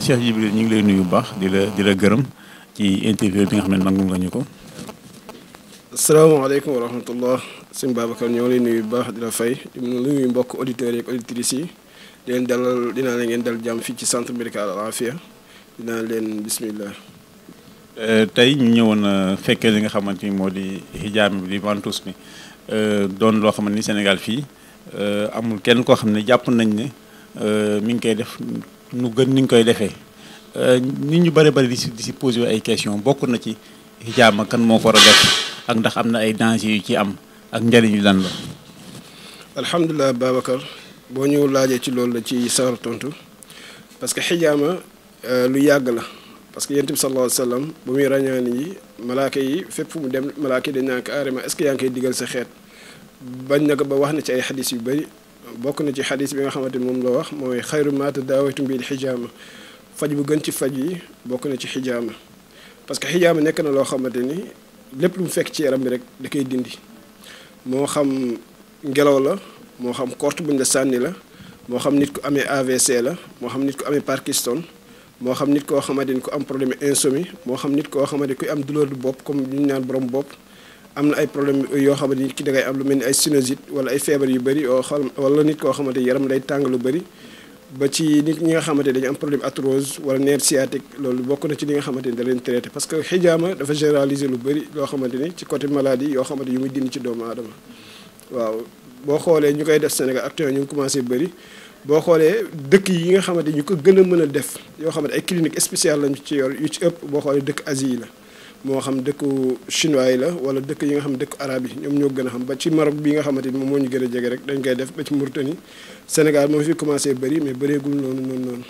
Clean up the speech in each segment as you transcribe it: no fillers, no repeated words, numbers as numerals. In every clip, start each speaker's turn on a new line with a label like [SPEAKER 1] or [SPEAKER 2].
[SPEAKER 1] Cheikh Djibril ñu ngi lay nuyu bu baax di la gërëm ci interview bi nga xam ne nangu nga ñu ko.
[SPEAKER 2] asalaamaaleykum wa rahmatullah sëñ Babacar ñoo lay nuyu bu baax di la fay di nuyu mbokk auditeurs yi ak auditrices yi di leen dalal dinaa leen ngeen dal jàmm fii ci centre médical Al Afia dinaa leen bismillah.
[SPEAKER 1] tey ñu ñëwoon fekkee li nga xamante ni moo di hijaab bi di ventouse bi doon loo xamante ni Sénégal fii amul kenn koo xam ne jàpp nañ ne mi ngi koy def nu gën ni ñu koy defee nit ñu bëri bëri di si posé ay question bokk na ci hijaab kan moo ko war a def ak ndax am na ay danger yu ci am ak njëriñ yu lan la.
[SPEAKER 2] alhamdulilah Babacar boo ñu laajee ci loolu la ci sawar tontu parce que xijaama lu yàgg la parce que yonent bi sallallahu alayhi wa sallam bu muy ràññaan yi malaaka yi fépp fu mu dem malaaka yi dañ naan carrément est ce que yaa ngi koy digal sa xeet bañ na ko ba wax na ci ay xadis yu bëri bokk na ci xadis bi nga xamante ni moom la wax mooy xayru ma tadaawaytum bil xijaama faj bu gën ci faj yi bokk na ci xijaama parce que xijaama nekk na loo xamante ni lépp lu mu fekk ci yaram bi rek da koy dindi moo xam ngelaw la moo xam korte buñ la sànni la moo xam nit ku amee AVC la moo xam nit ku amee Parkinson moo xam nit koo xamante ni ku am problème insomnie moo xam nit koo xamante ni ku am douleur du bopp comme ñu naan borom bopp am na ay problème yoo xamante ni ki da ngay am lu mel ni ay sinusite wala ay feebar yu bëri yoo xam wala nit koo xamante yaram day tàng lu bëri ba ci nit ñi nga xamante dañu am problème arthrose wala nerf sciatique loolu bokk na ci li nga xamante ni da leen traité parce que xijaama dafa généraliser lu bëri loo xamante ni ci côté maladie yoo xamante yu muy dindi ci doomu aadama waaw boo xoolee ñu koy def Sénégal actuellement ñu ngi commencé bëri boo xoolee dëkk yi nga xamante ñu ko gën a mën a def yoo xamante ay clinique spéciale lañu ci yor yu ci ëpp boo xoolee dëkk Asie yi la moo xam dëkku chinois yi la wala dëkk yi nga xam dëkk arabe yi ñoom ñoo gën a xam ba ci Maroc bi nga xamante ni moom moo ñu gën a jege rek dañ koy def ba ci Mauritanie Sénégal moo fi commencé bëri mais bëreegul noonu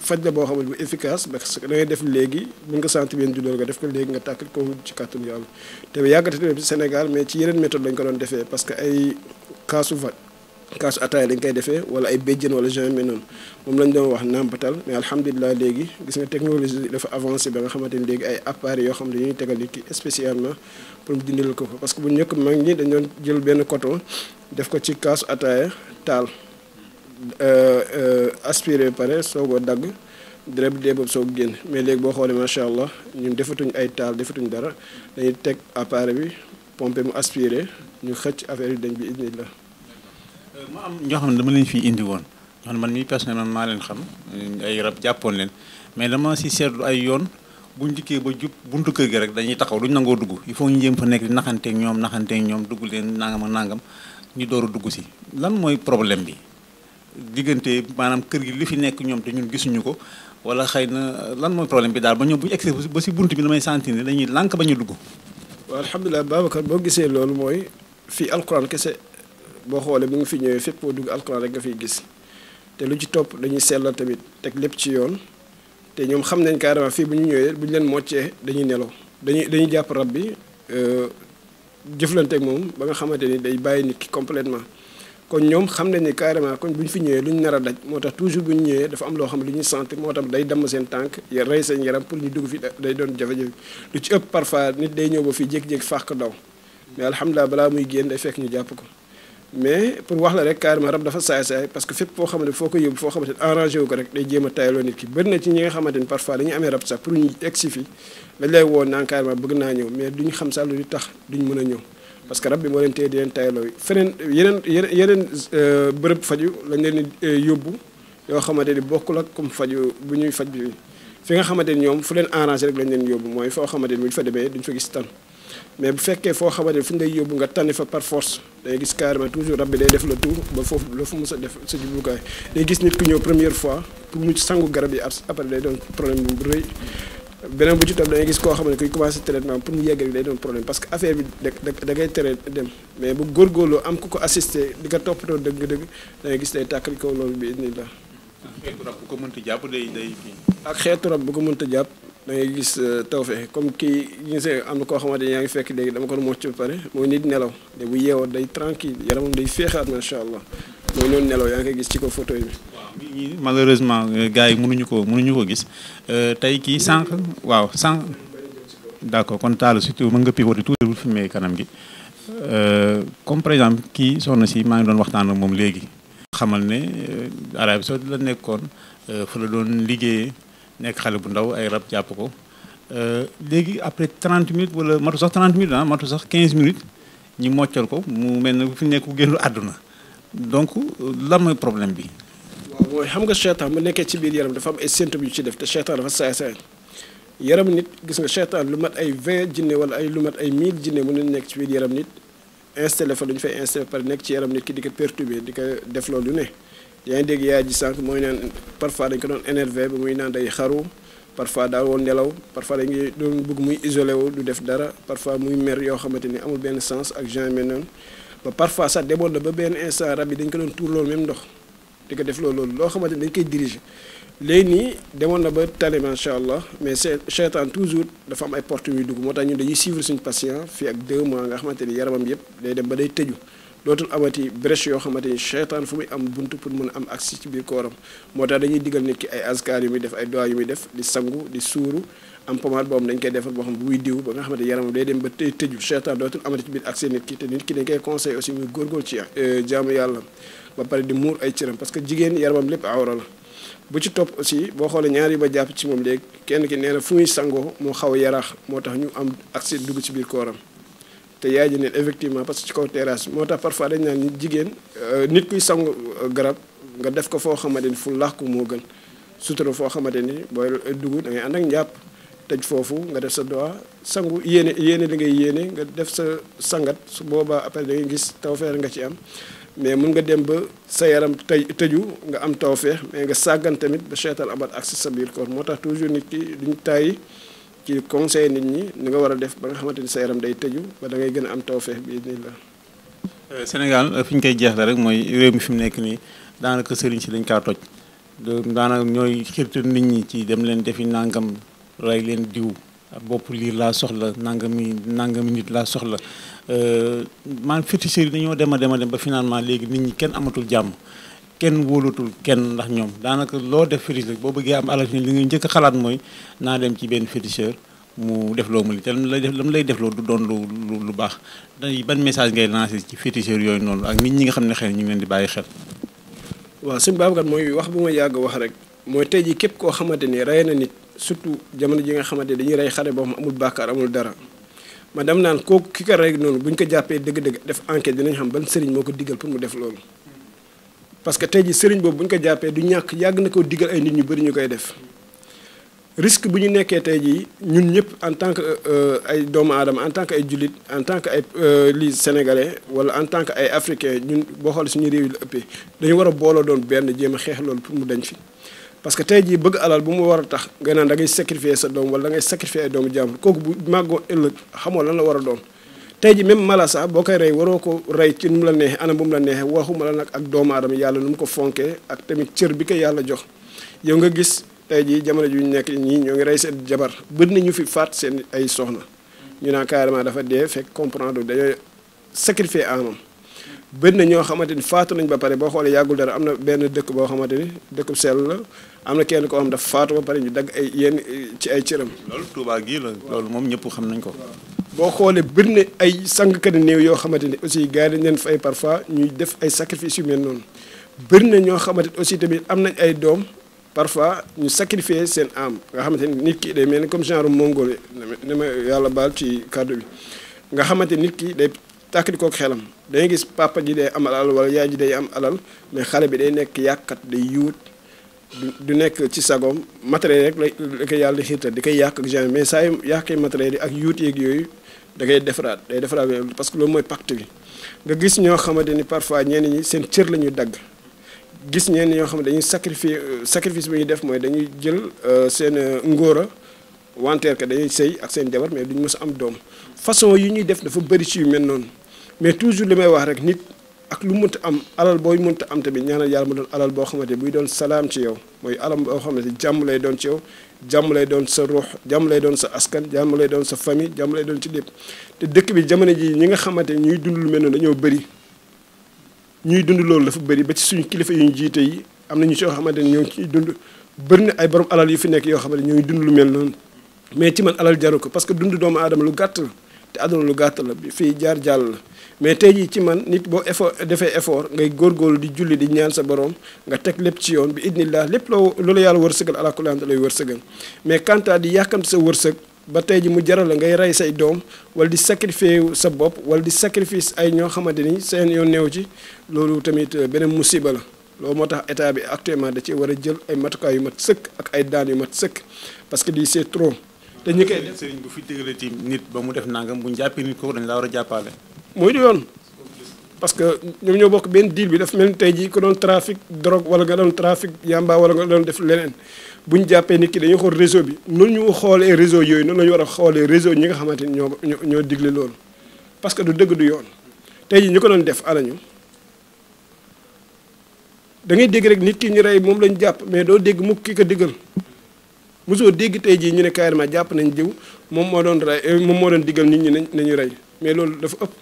[SPEAKER 2] faj la boo xamante bu efficace parce que da ngay def léegi bu nga sant bien du nga def ko léegi nga tàkkal ko ci kàttanu yàlla te yàggate tamit Sénégal mais ci yeneen méthode lañ ko doon defee parce que ay kaasu ataaya lañ koy defee wala ay béjjën wala genre mel noonu moom lañ doon wax nàmpatal mais alhamdulilah léegi gis nga technologie dafa avancé ba nga xamante ni léegi ay appareils yoo xam ne dañuy tegal nit ki spécialement pour mu dindil ko parce que bu njëkk mag ñi dañ doon jël benn coton def ko ci kaasu ataaya taal aspiré pare soog a dagg dërëb dee boobu soog génn mais léegi boo xoolee macha allah ñun defatuñ ay taal defatuñ dara dañuy teg appareil bi pompé mu aspiré ñu xëcc affaire yi dañ bi idnillah
[SPEAKER 1] mu am ñoo xam ne dama leen fii indi woon ñoo xam ne man mii personnellement maa leen xam ay rab jàppoon leen mais dama si seetlu ay yoon buñ dikkee ba jub buntu kër gi rek dañuy taxaw duñ nangoo dugg il faut ñu jéem fa nekk di naxanteeg ñoom dugg leen nangam ak nangam ñu door a dugg si lan mooy problème bi diggante maanaam kër gi li fi nekk ñoom te ñun gisuñu ko wala xëy na lan mooy problème bi daal ba ñoom bu ñu egsi ba si bunt bi damay sentir ne dañuy lànk ba ñu dugg.
[SPEAKER 2] waaw alhamdulilah Babacar boo gisee loolu mooy fii alquran kese. boo xoolee bu nga fi ñëwee fépp boo dugg alquran rek nga fiy gis te lu ci topp dañuy sellal tamit teg lépp ci yoon te ñoom xam nañ carrément fii bu ñu ñëwee bu ñu leen moccee dañuy nelaw dañuy jàpp rab bi jëflanteeg moom ba nga xamante ni day bàyyi nit ki complètement kon ñoom xam nañ ni carrément kon bu ñu fi ñëwee lu ñu nar a daj moo tax toujours bu ñu ñëwee dafa am loo xam ne lu ñuy sentir moo tax day damm seen tànk rey seen yaram pour ñu dugg fi day doon jafe-jafe lu ci ëpp parfois nit day ñëw ba fii jékki-jékki faax ko daw mais alhamdulilah balaa muy génn day fekk ñu jàpp ko mais pour wax la rek carrément rab dafa saay-saay parce que fépp foo xamante foo ko yóbbu foo xamante ne arrangé wu ko rek day jéem a tayaloo nit ki bëri na ci ñi nga xamante ni parfois dañuy amee rab sax pour ñu egg si fi dañ lay woon naan carrément bëgg naa ñëw mais duñu xam sax lu tax duñ mën a ñëw parce que rab bi moo leen téye di leen tayaloo feneen yeneen bërëb faju lañ leen di yóbbu yoo xamante ni bokkul ak comme faju bu ñuy faj bi fi nga xamante ni ñoom fu leen arrangé rek lañ leen yóbbu mooy foo xamante ni bu ñu fa demee duñ fa gis tan mais bu fekkee foo xamante ni fu ñu lay yóbbu nga tànni fa par force day gis carrément toujours rab bi day def le tout ba foofu la fu mës a def sa jublukaay day gis nit ku ñëw première fois pour mu sangu garab yi après day doon problème bu rëy beneen bu ci topp da ngay gis koo xam ne kuy commencé traitement pour mu yegg rek day doon problème parce que affaire bi da ngay tere dem mais bu góorgóorloo am ku ko assisté di ko toppatoo dëgg-dëgg da ngay gis day tàkkali ko loolu bi idnillah
[SPEAKER 1] xeetu rab bu ko mënta jàpp day kii.
[SPEAKER 2] ak xeetu rab bu ko mënta jàpp da ngay gis tawfeex comme kii gisee am na koo xamante ne yaa ngi fekk léegi dama ko mocc ba pare mooy nit nelaw te bu yeewoo day tranquille yaramam day féexaat macha allah mooy noonu nelaw yaa ngi koy gis ci ko photo yi.
[SPEAKER 1] waaw malheureusement gars yi mënuñu ko gis tey kii sànq. d'accord kon Talla surtout mën nga pivoter tuuti bu filmé kanam gi comme par exemple kii soxna si maa ngi doon waxtaan ak moom léegi. xamal ne Arabie Saoudite la nekkoon fa la doon liggéeyee nekk xale bu ndaw ay rab jàpp ko léegi après 30 minutes wala matu sax 30 minutes matu sax 15 minutes ñi moccal ko mu mel ne fi nekk ku génn àdduna donc lan mooy problème bi.
[SPEAKER 2] waaw mooy xam nga seytaan bu nekkee ci biir yaram dafa am ay symptômes yu ci def te seytaan dafa saay-saay yaram nit gis nga seytaan lu mat ay 20 jinne wala ay lu mat ay 1000 jinne mën nañu nekk ci biir yaram nit installé fa dañu fay installé par nekk ci yaram nit ki di ko perturbé di ko def loolu ne yaa ngi dégg yaay ji sànq mooy naan parfois dañ ko doon énervé ba muy naan day xaru parfois daal woon nelaw parfois dañuy doon bëgg muy isolé wu du def dara parfois muy mer yoo xamante ni amul benn sens ak genre mel noonu ba parfois sax demoon na ba benn instant rab yi dañ ko doon tuur loolu même ndox di ko def loolu loo xamante ni dañ koy diriger léegi nii demoon na ba tane macha allah mais seytaan toujours dafa am ay portes yu dugg moo tax ñun dañuy suivre suñu patient fii ak 2 mois nga xamante ni yaramam yëpp day dem ba day tëju dootul amati brèche yoo xamante ni seytaan fu muy am buntu pour mën a am accès ci biir kooram moo tax dañuy digal nit ki ay azkar yu muy def ay doa yu muy def di sangu di suuru am pommade boobu dañ koy defar boo xam bu muy diw ba nga xamante ni yaramam day dem ba tey tëju seytaan dootul amati ci biir accès nit ki te nit ki dañ koy conseil aussi muy góorgóorlu ci jaamu yàlla ba pare di muur ay cëram parce que jigéen yaramam lépp awra la bu ci topp aussi boo xoolee ñaar yi ma jàpp ci moom léegi kenn ki nee na fu muy sangoo moo xaw a yaraax moo tax ñu am accès dugg ci biir kooram te yaay ji ne effectivement parce que ci kaw terrasse moo tax parfois dañ naan jigéen nit kuy sangu garab nga def ko foo xamante ni fu làkku moo gën sutura foo xamante ni booy dugg da ngay ànd ak njàpp tëj foofu nga def sa doigt sangu yéene li ngay yéene nga def sa sangat su boobaa après da ngay gis tawfeex nga ci am mais mun nga dem ba sa yaram tëju nga am tawfeex mais nga sàggan tamit ba seytaan amat accès sa biir corps moo tax toujours nit ki duñ tàyyi ci conseil nit ñi ni nga war a def ba nga xamante ni sa yaram day tëju ba da ngay gën a am tawfeex bi nii la.
[SPEAKER 1] Sénégal fi ñu koy jeexle rek mooy réew mi fi mu nekk nii daanaka sëriñ si dañ kaa toj daanaka ñooy xirtal nit ñi ci dem leen defi nangam rey leen diw bopp liir laa soxla nangami nit laa soxla man féticheurs yi dañoo dem a dem ba finalement léegi nit ñi kenn amatul jàmm kenn wóolatul kenn ndax ñoom daanaka loo def fétiche boo bëggee am alal li ngay njëkk a xalaat mooy naa dem ci benn féticheur mu def loo ma li te lam lay def loo du doon lu baax dañuy ban message ngay lancé ci féticheurs yooyu noonu ak nit ñi nga xam ne xëy na ñu ngi leen di bàyyi xel.
[SPEAKER 2] waaw sëñ Babacar mooy wax bu ma yàgg wax rek mooy tey jii képp koo xamante ni rey na nit surtout jamono ji nga xamante dañuy rey xale boo xam amul bàkkaar amul dara ma dem naan kooku ki ko rey noonu bu ñu ko jàppee dëgg-dëgg def enquête dinañ xam ban sëriñ moo ko digal pour mu def loolu. parce que tey jii sëriñ boobu bu ñu ko jàppee du ñàkk yàgg na ko digal ay nit ñu bëri ñu koy def risque bu ñu nekkee tey jii ñun ñëpp en tant que ay doomu aadama en tant que ay jullit en tant que ay lii sénégalais wala en tant que ay africain ñun boo xoolee suñu réew yi la ëppee dañu war a booloo doon benn jéem a xeex loolu pour mu dañ fi. parce que tey jii bëgg alal bu mu war a tax nga naan da ngay sacrifier sa doom wala da ngay sacrifier ay doomu jàmbur kooku bu màggoo ëllëg xamoo lan la war a doon tey jii même mala sax boo koy rey waroo ko rey ci nu mu la neexee anam bu mu la neexee waxuma la nag ak doomu aadama yàlla nu mu ko fonkee ak tamit cër bi ko yàlla jox yow nga gis tey jii jamono ji ñu nekk ñii ñoo ngi rey seen jabar bëri na ñu fi faat seen ay soxna ñu naan carrément dafa dee fekk comprendre dañoo sacrifier amam bëri na ñoo xamante ni faatu nañ ba pare boo xoolee yàggul dara am na benn dëkk boo xamante ni dëkk sell la am na kenn koo xam dafa faatu ba pare ñu dagg ay yenn ci ay cëram.
[SPEAKER 1] loolu Touba gii la loolu moom ñëpp xam nañ ko.
[SPEAKER 2] boo xoolee bëri na ay sangkat néew yoo xamante ni aussi gars yi dañ leen fay parfois ñuy def ay sacrifice yu mel noonu bëri na ñoo xamante ni aussi tamit am nañ ay doom parfois ñu sacrifier seen âme nga xamante ni nit ki day mel ni comme genre mongol ni ma yàlla baal ci kàddu bi nga xamante nit ki day. tàkk di kook xelam dangay gis papa ji day am alal wala yaay ji day am alal mais xale bi day nekk yàqkat day yuut du nekk ci sagoom matériel rek la ko yàlla di xiirtal di koy yàq ak genre mais saa yu yàqee matériel yi ak yuut yeeg yooyu da ngay defaraat day defaraat parce que loolu mooy pacte bi nga gis ñoo xamante ni parfois ñenn ñi seen cër la ñuy dagg gis ñenn ñoo xam ne dañuy sacrifice bi ñuy def mooy dañuy jël seen ngóora wanteer ka dañuy sëy ak seen jabar mais duñu mës a am doom façon yi ñuy def dafa bëri ci yu mel noonu mais toujours li may wax rek nit ak lu mënta am alal booy mënta am tamit ñaanal yàlla mu doon alal boo xamante buy doon salaam ci yow mooy alal boo xamante jàmm lay doon ci yow jàmm lay doon sa ruux jàmm lay doon sa askan jàmm lay doon sa famille jàmm lay doon ci lépp te dëkk bi jamono ji ñi nga xamante ñuy dund lu mel noonu dañoo bëri ñuy dund loolu dafa bëri ba ci suñu kilifa yu ñu jiite yi am na ñu soo xamante ni ñoo ngi ciy dund bëri na ay borom alal yu fi nekk yoo xamante ñoo ngi dund lu mel noonu mais ci man alal jaru ko parce que dund doomu aadama lu gàtt la te àdduna lu gàtt la bi fii jaar jàll la mais tey jii ci man nit boo defee effort ngay góorgóorlu di julli di ñaan sa borom nga teg lépp ci yoon bi idnillah lépp loolu yàlla wërsëgal ala kulli haal da lay wërsëgal mais quant à di yàkkamti sa wërsëg ba tey ji mu jaral la ngay rey say doom wala di sacrifier sa bopp wala di sacrifice ay ñoo xamante ni seen yoon néew ci loolu tamit beneen musiba la loolu moo tax état bi actuellement da ci war a jël ay matukaay yu mat sëkk ak ay daan yu mat sëkk parce que di c'est trop te ñi koy def
[SPEAKER 1] sëriñ bu fi déggalati nit ba mu def nangam bu ñu jàppee nit ko dañ laa war a jàppale.
[SPEAKER 2] mooy du yoon parce que ñoom ñoo bokk benn deal bi daf mel ni tey jii ko doon trafic drogue wala nga doon trafic yamba wala nga doon def leneen bu ñu jàppee nit ki dañuy xool réseau bi noonu ñu xoolee réseau yooyu noonu la ñu war a xoolee réseau ñi nga xamante ni ñoo digle loolu parce que du dëgg du yoon tey jii ñu ko doon def alañu da ngay dégg rek nit ki ñu rey moom lañu jàpp mais doo dégg mukk ki ko diggal mosoo dégg tey jii ñu ne carrément jàpp nañ jiw moom moo doon rey moom moo doon diggal nit ñi nañu rey mais loolu dafa ëpp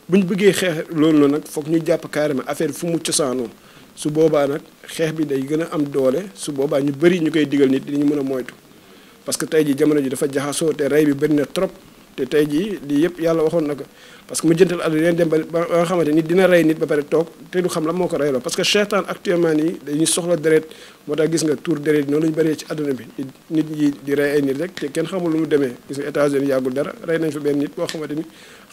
[SPEAKER 2] bu ñu bëggee xeex loolu noonu nag foog ñu jàpp carrément affaire fu mu cosaanoo su boobaa nag xeex bi day gën a am doole su boobaa ñu bëri ñu koy digal nit dinañu mën a moytu parce que tey jii jamono ji dafa jaxasoo te rey bi bëri na trop te tey jii lii yëpp yàlla waxoon na ko parce que mu jëntal àdduna leen dem ba nga xamante nit dina rey nit ba pare toog te du xam la moo ko reyloo parce que seytaan actuellement nii dañuy soxla deret moo tax gis nga tour deret yi noonu lañu bëree ci àdduna bi nit ñi di rey ay nit rek te kenn xamul lu mu demee gis nga États-Unis yàggul dara rey nañ fa benn nit boo xamante ni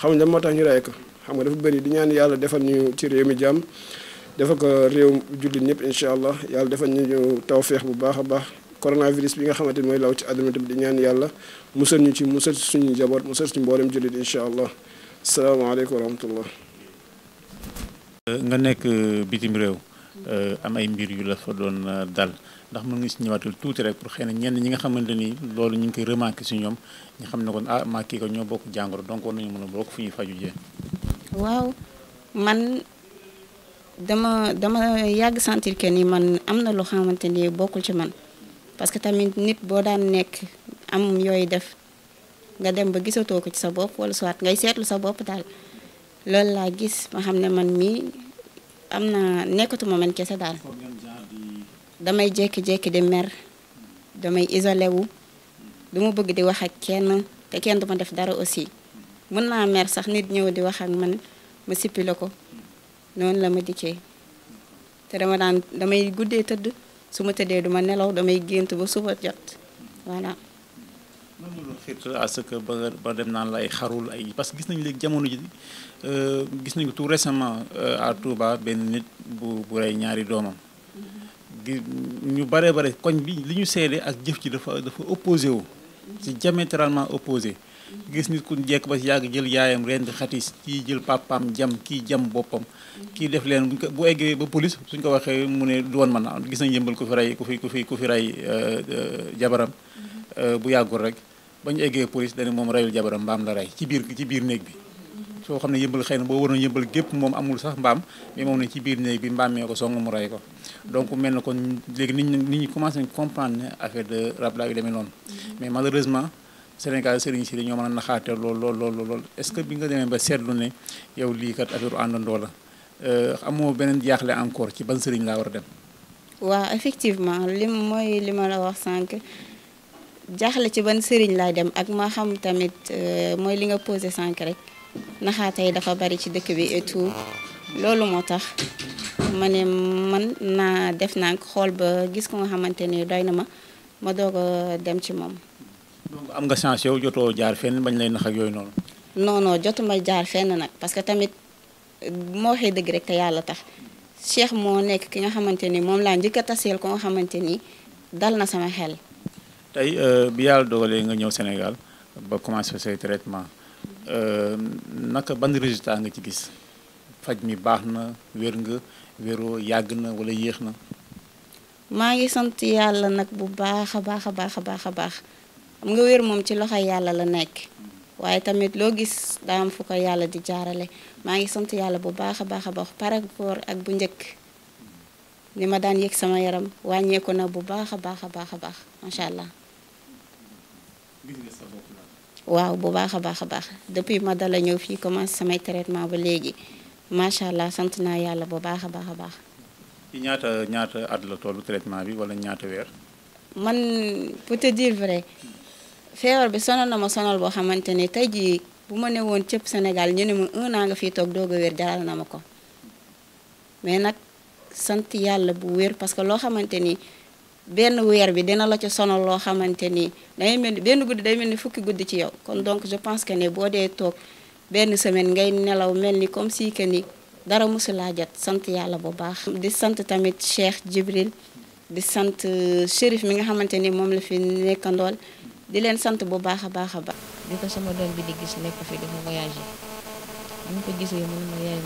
[SPEAKER 2] xamuñ la moo tax ñu rey ko xam nga dafa bëri di ñaan yàlla defal ñu ci réew mi jàmm defal ko réew jullit ñëpp incha allah yàlla defal ñu tawfeex bu baax a baax coronavirus bi nga xamante ni mooy law ci àdduna tamit di ñaan yàlla musal ñu ci musal suñu njaboot musal suñu mboolem jullit incha allah asalaamaaleykum wa rahmatullah.
[SPEAKER 1] nga nekk bitim réew am ay mbir yu la fa doon dal ndax mën nga si ñëwaatul tuuti rek pour xëy na ñenn ñi nga xamante ni loolu ñu ngi koy remarqué si ñoom ñu xam ne kon ah maa kii ko ñoo bokk jàngoro donc war nañu mën a bokk fu ñuy faju jee.
[SPEAKER 3] waaw man dama yàgg sentir que ni man am na loo xamante ni bokkul ci man parce que tamit nit boo daan nekk am yooyu def nga dem ba gisatoo ko ci sa bopp wala soit ngay seetlu sa bopp daal loolu laa gis ma xam ne man mii am na nekkatuma man kese daal damay jékki-jékki di mer damay isolé wu du ma bëgg di wax ak kenn te kenn du ma def dara aussi mën naa mer sax nit ñëw di wax ak man ma sippi la ko noonu la ma dikkee te damay guddee tëdd su ma tëddee du ma nelaw damay gént ba suba jot voilà.
[SPEAKER 1] mën nga doon xiirtal à ce que ba dem naan la ay xarul ay parce que gis nañu léegi jamono ji gis nañu tout récemment à Touba benn nit bu rey ñaari doomam ñu bare koñ bi li ñu seede ak jëf ci dafa opposé wu ci diamétralement opposé gis nit ku jekk ba yàgg jël yaayam ren di xatis kii jël papaam jam kii jam boppam kii def leen bu eggee ba police suñ ko waxee mu ne du woon man gis nañ yëmbal ku fi rey jabaram bu yàggul rek ba ñu eggee police dañu moom reyul jabaram mbaam la rey ci biir néeg bi soo xam ne yëmbal xëy na boo waroon yëmbal gépp moom amul sax mbaam mais moom ne ci biir néeg bi mbaam mee ko song mu rey ko donc mel na kon léegi nit ñi commencé nañ comprendre ne affaire de rab laa yu demee noonu mais malheureusement Sénégal sëriñ si dañoo mën a naxaate lool est-ce que bi nga demee ba seetlu ne yow lii kat affaire àndandoo la amoo beneen jaaxle encore ci ban sëriñ laa war a dem.
[SPEAKER 3] waaw effectivement mooy li ma la wax sànq jaaxle ci ban sëriñ laay dem ak ma xam tamit mooy li nga posé sànq rek naxaate yi dafa bari ci dëkk bi et tout loolu moo tax ma ne man naa def naa xool ba gis ko nga xamante ni doy na ma doog a dem ci moom.
[SPEAKER 1] donc am nga chance yow jotoo jaar fenn bañ lay nax ak yooyu noonu.
[SPEAKER 3] non jotuma jaar fenn nag parce que tamit moo waxee dëgg rek te yàlla tax Cheikh moo nekk ki nga xamante ni moom laa njëkk a taseel ko nga xamante ni dal na sama xel.
[SPEAKER 1] tey bi yàlla dogalee nga ñëw Sénégal ba commencé say traitement naka ban résultat nga ci gis faj mi baax na wér nga wéroo yàgg na wala yéex na.
[SPEAKER 3] maa ngi sant yàlla nag bu baax a baax xam nga wér moom ci loxo yàlla la nekk waaye tamit loo gis daa am fu ko yàlla di jaarale maa ngi sant yàlla bu baax a baax par rapport ak bu njëkk ni ma daan yëg sama yaram wàññeeku na bu baax a baax macha allah. waaw bu baax a baax depuis ma dala ñëw fii commencé samay traitement ba léegi macha allah sant naa yàlla bu baax a baax.
[SPEAKER 1] ci ñaata at la tollu traitement bi wala ñaata weer.
[SPEAKER 3] man pour te dire vrai feebar bi sonal na ma sonal boo xamante ni tey jii bu ma ne woon cëpp Sénégal ñu ne ma 1 an nga fiy toog doog a wér jaral na ma ko mais nag sant yàlla bu wér parce que loo xamante ni benn weer bi dina la ca sonal loo xamante ni day mel ni benn guddi day mel ni fukki guddi ci yow kon donc je pense que ne boo dee toog benn semaine ngay nelaw mel ni comme si que ni dara mosulaa jot sant yàlla bu baax. di sant tamit Cheikh Jibril di sant Chérif mi nga xamante ni moom la fi nekkandool di leen sant bu baax a baax a baax.
[SPEAKER 4] di ko sama doom bi di gis nekk fi dafa voyagé bu ñu ko gisee mën ma yaay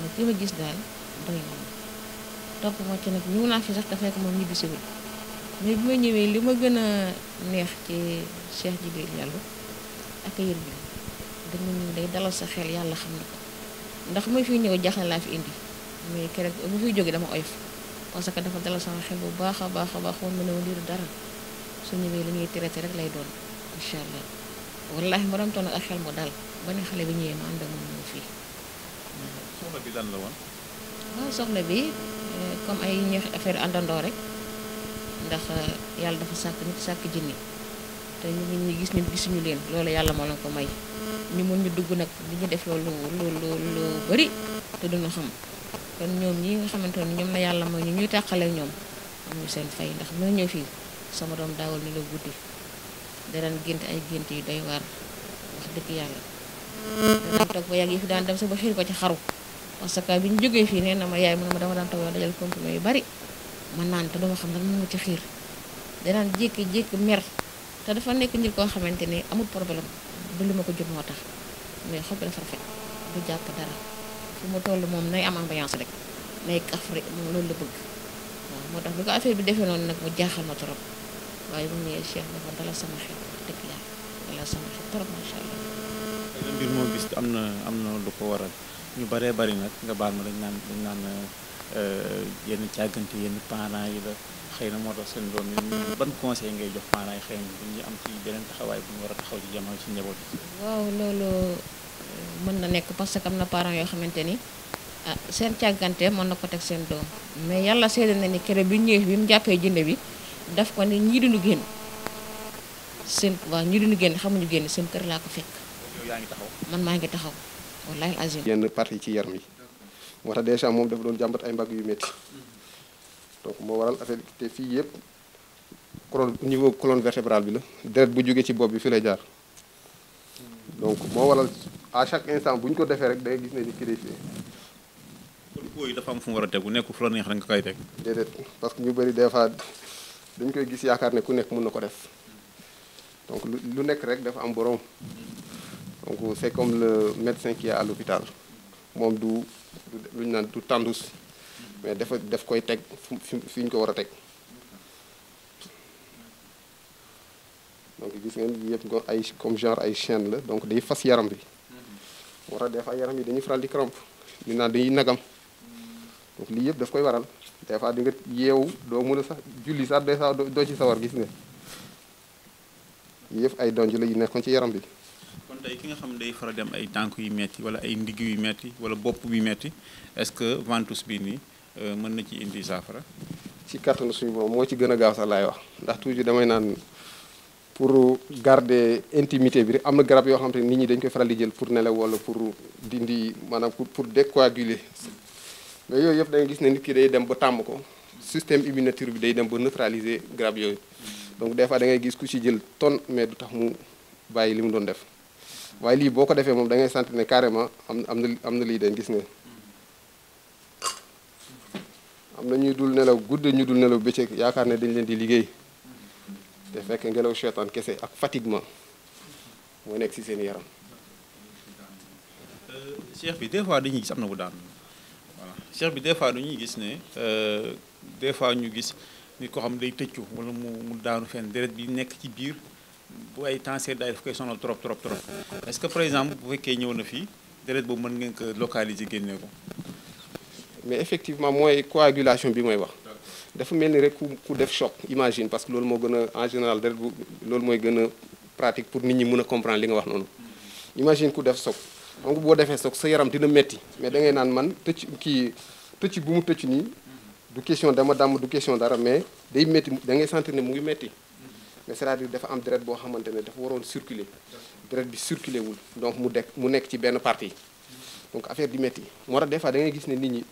[SPEAKER 4] ma ki ma gis daal doy na topp ma ci nag ñëw naa fi sax te fekk moom ñibbisiwul mais bi ma ñëwee li ma gën a neex ci Cheikh Jibril Diallo ak yër bi dama ñëw day dalal sa xel yàlla xam na ko ndax muy fi ñëw jaxle laa fi indi mais keroog bu fiy jógee dama oyof parce que dafa dalal sama xel bu baax a baax a baax woon ma ne woon liiru dara su ñëwee li ñuy traité rek lay doon incha allah wallahi ma doon toog nag ak xel mu dal ba ne xale bi ñëwee ma ànd ak moom ñëw fii.
[SPEAKER 1] soxla bi lan la woon.
[SPEAKER 4] waaw soxla bi comme ay ñeex affaire àndandoo rek ndax yàlla dafa sàkk nit sàkk jinni te ñu gis nit gisuñu leen loolu yàlla moo leen ko may ñu mun ñu dugg nag li ñu def loolu lu bari te duñu xam kon ñoom ñi nga xamante ne ñoom la yàlla mooy ñu ñuy tàqale ñoom amuñu seen fay ndax mën ñëw fii sama doom daawal ni la guddi danañ gént ay gént yu doy waar wax dëgg yàlla danañ toog ba yàgg yi fi daan dem sa ba xiir ko ci xaru parce que bi ñu jógee fii nee na ma yaay mu ne ma dama daan toog yow dajal comprimé yu bari man naan te dama xam nag mu ci xiir danaan jékki-jékki mer te dafa nekk nit koo xamante ni amul problème du li ma ko jot moo tax mais xob bi dafa rafet du jàpp dara fu mu toll moom nay am ambiance rek nay kaf rek moom loolu la bëgg waaw moo tax bi ko affaire bi defee noonu nag mu jaaxal ma trop waaye bu ñëwee Cheikh dafa dalal sama xel dëgg yàlla dalal sama xel trop macha allah.
[SPEAKER 1] mbir moo gis am na lu ko waral ñu baree bari nag nga baal ma dañ naan yenn càggante yenn parents yi la xëy na moo tax seen doom yi ban conseil ngay jox parents yi xëy na bu ñu am ci beneen taxawaay bu ñu war a taxaw ci jamono ci njaboot yi.
[SPEAKER 4] waaw loolu mën na nekk parce que am na parents yoo xamante ni seen càggante mën na ko teg seen doom mais yàlla seede na ni kere bi ñëwee bi mu jàppee jënd bi daf ko ni ñii duñu génn seen waaw ñii duñu génn xamuñu génn seen kër laa ko fekk.
[SPEAKER 1] yow yaa ngi taxaw.
[SPEAKER 4] man maa ngi taxaw wallahi azim.
[SPEAKER 2] yenn partie ci yaram yi moo tax déjà moom dafa doon jàmbat ay mbagg yu métti donc moo waral affaire te fii yëpp niveau colonne vertébrale bi la deret bu jógee ci bopp bi fi lay jaar donc moo waral à chaque instant bu ñu ko defee rek da ngay gis ne ni kii day fii.
[SPEAKER 1] kon koo yi dafa am fu mu war a tegu nekkul fu la neex rek nga koy teg.
[SPEAKER 2] déedéet parce que ñu bëri des fois dañ koy gis yaakaar ne ku nekk mën na ko def donc lu nekk rek dafa am borom donc c'est comme le médecin qui est à l'hôpital moom du lu ñu naan du tandus mais daf koy teg fi ñu ko war a teg donc gis ngeen yëpp nga ay comme genre ay chaîne la donc day fas yaram bi moo tax des fois yaram yi dañuy faral di crampe ñu naan dañuy nagam donc lii yëpp daf koy waral des fois di nga yeewu doo mën a sax julli sax des fois doo ci sawar gis nga yëpp ay donj la yu nekkoon ci yaram bi.
[SPEAKER 1] kon tey ki nga xam ne day faral dem ay tànk yu metti wala ay ndigg yu metti wala bopp bi metti est-ce que ventouse bi nii mën na ci indi saafara.
[SPEAKER 2] ci kattanu suñu borom moo ci gën a gaaw sax laay wax ndax toujours damay naan pour garder intimité bi rek am na garab yoo xam te nit ñi dañ koy faral di jël pour nelaw wala pour dindi maanaam pour décoaguler mais yooyu yëpp da ngay gis ne nit ki day dem ba tàmm ko système immunitaire bi day dem ba neutraliser garab yooyu donc des fois da ngay gis ku ci jël tonne mais du tax mu bàyyi li mu doon def waaye lii boo ko defee moom da ngay sentir ne carrément am na lii dañ gis nga am na ñuy dul nelaw gudde ñu dul nelaw bëccëg yaakaar ne dañ leen di liggéey te fekk ngelaw seytaan kese ak fatiguement moo nekk ci seen yaram.
[SPEAKER 1] cheikh bi des fois dañuy gis am na bu daan voilà cheikh bi des fois dañuy gis ne des fois ñu gis nit ko xam day tëccu wala mu daanu fenn deret bi nekk ci biir bu ay temps seddaay daf koy sonal trop est-ce que par exemple bu fekkee ñëw na fii deret boobu mën ngeen ko localiser génne ko.
[SPEAKER 2] mais effectivement mooy coagulation bi mooy wax dafa mel ni rek ku def choc imagine parce que loolu moo gën a en général deret bu loolu mooy gën a pratique pour nit ñi mën a comprendre li nga wax noonu imagine ku def choc donc boo defee choc sa yaram dina metti mais da ngay naan man tëcc bu mu tëcc nii du question dama dàmm du question dara mais day metti da ngay sentir ne mu ngi metti mais c'est-à-dire dafa am deret boo xamante ne dafa waroon circuler
[SPEAKER 5] deret bi circulé wul donc mu nekk ci benn partie donc affaire di métti moo tax des fois da ngay gis ne nit ñi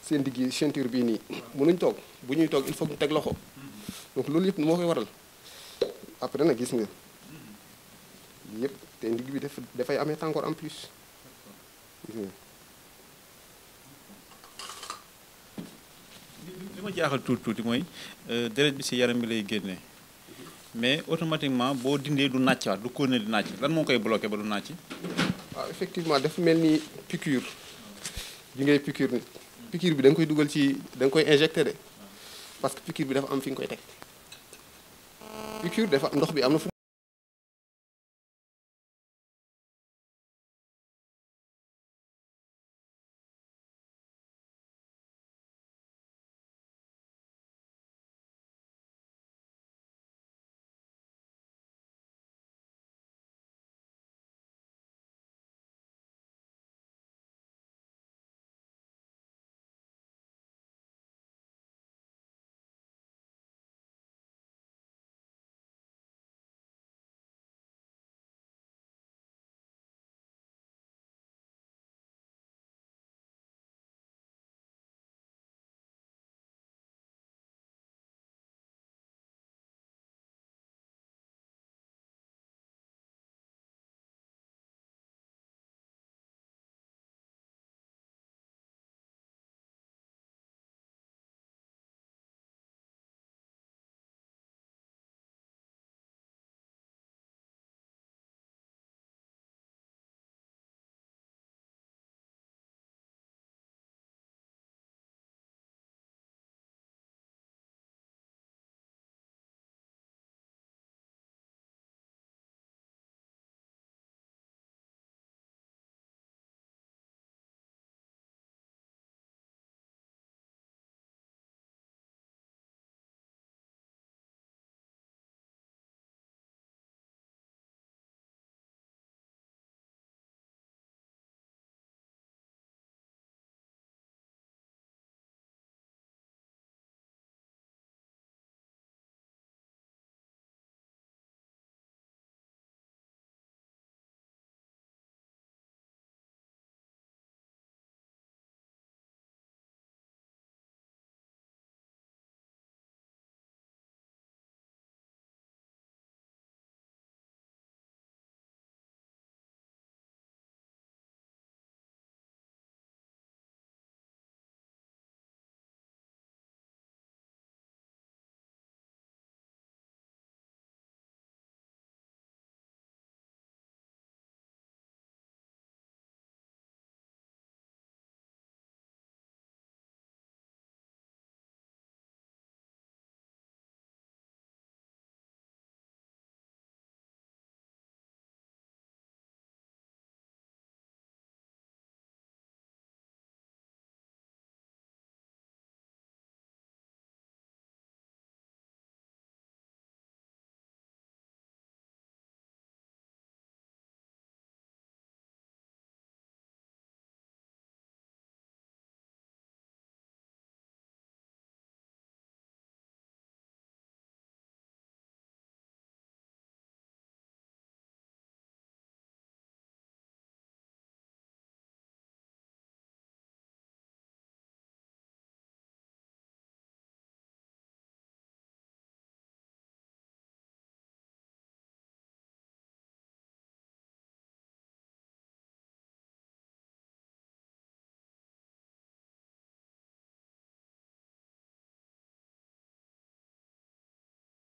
[SPEAKER 5] seen digg yi ceinture bii nii mënuñ toog bu ñuy toog il faut ñu teg loxo donc loolu yëpp moo koy waral après nag gis nga yëpp te ndigg bi dafay amee tàngoor en plus gis nga.
[SPEAKER 1] li ma jaaxal tuuti mooy deret bi ci yaram bi lay génnee mais automatiquement boo dindee du nàccaat du continuer di nàcc lan moo koy bloqué ba du nàcc.
[SPEAKER 5] waaw effectivement dafa mel ni piqûre bi ngay piqûre nit piqûre bi da nga koy dugal ci da nga koy injecté de parce que piqûre bi dafa am fi nga koy teg piqûre dafa ndox bi am na fu